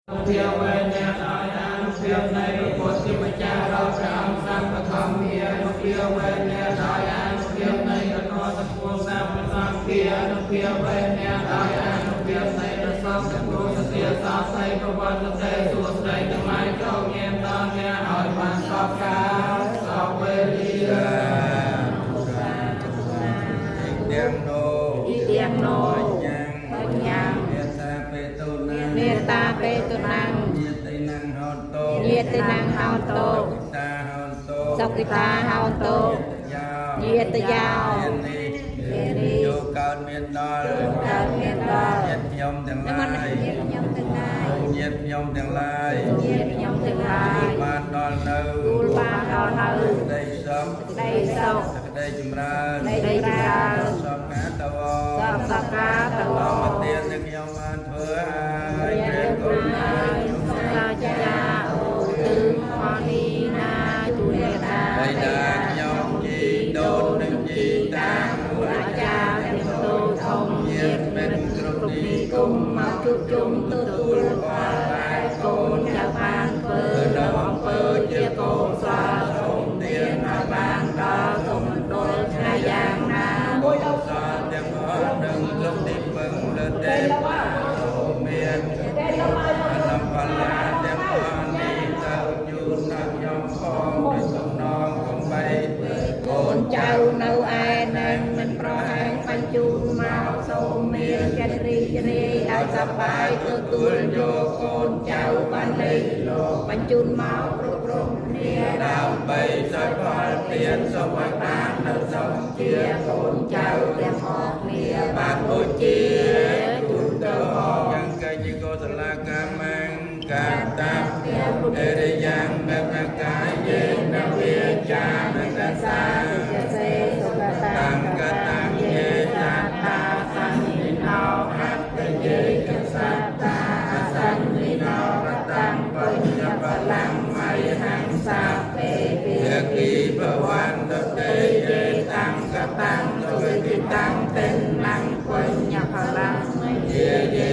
ភាវេអ្នកដោយអានុភាពនៃព្រះពុទ្ធជាម្ចាស់ដល់ព្រះអង្គសម្ពធម្មានុភាវេអ្នកដោយអានុភាពនៃកណោសពុសាពសង្ឃានុភាវេអ្នកដោយអានុភាពនៃព្រះសង្ឃពុទ្ធសទាសាស័យប្រវត្តិទេសួស្តីទាំងឡាយចូលមានដល់អ្នកឲ្យបានសពកាលសពវេលា ទាំងនោ អ៊ីទាំងនោ បញ្ញា បញ្ញា មេតាបេតុណា មេតាបេតុណាំង ញាតិណងហោតោ ញាតិណងហោតោ តាហោតោ សុគិតាហោតោ យា ញាតយោ នេះ ញានេះ យោកើតមានដល់ កើតមានដល់ ញាតិខ្ញុំទាំង និម ឡា ន្ត យ ញាតិខ្ញុំទាំងឡាយ ញាតិខ្ញុំទាំងឡាយ ញាតិខ្ញុំទាំងឡាយ បានដល់នៅ ទូលបានដល់នៅ ក្តីសុខ ក្តីសុខ ក្តីចម្រើន ក្តីចម្រើន សពកាតវ សពសកាតវ ធម្មទានដែលខ្ញុំបានធ្វើហើយព្រះគុណ ហើយសាចាអូទិផនីណាទុលតា បិតាខ្ញុំជីដូននិងជីតា គ្រូអាចារ្យទាំងតូចធំ ញាតិមិត្តគ្រប់ គ្រប់ ទី ទីគុំមកជួបជុំទទួលផលតែកូនចៅបានធ្វើនៅអំពើជាកុសលសូមទានឲ្យបានដល់ទុំដុលថ្ងៃយ៉ាងណា មួយដល់សលទាំងអស់នឹងគ្រប់ទីពឹងលើទេពសូមមានអនផលទាំងអស់នេះទៅជូនដល់ខ្ញុំផងដោយសំណងកំបីកូ កូ ន នចៅនៅឯនឹងមិនប្រហែងបញ្ជូនមកសូមមានចិត្តរីករាយឲ្យសប្បាយទទួលយកកូនចៅបានលេខលោកបញ្ជូនមកគ្រប់គ្រងគ្នា ដើម្បីសុខផលទានសូមឲ្យបាននៅសុខជា ជាកូនចៅទាំងអស់គ្នា បានបូជាជូនទៅអយ៉ាងកេជាកុសលកម្មង្កាតាអរិយ៉ាងបបកាយេនវិចានតសា ជាសេសុខតា តាំកតាំយេសត្តាសន្និណោអត្តយេកសត្តាអសន្និណោរតាំបញ្ញបលាំងមយហង្សា ពេពេ យគីភវន្តតេយេតាំងកតាំងសុវិតិតាំង តិនំបញ្ញផលំ យេយេ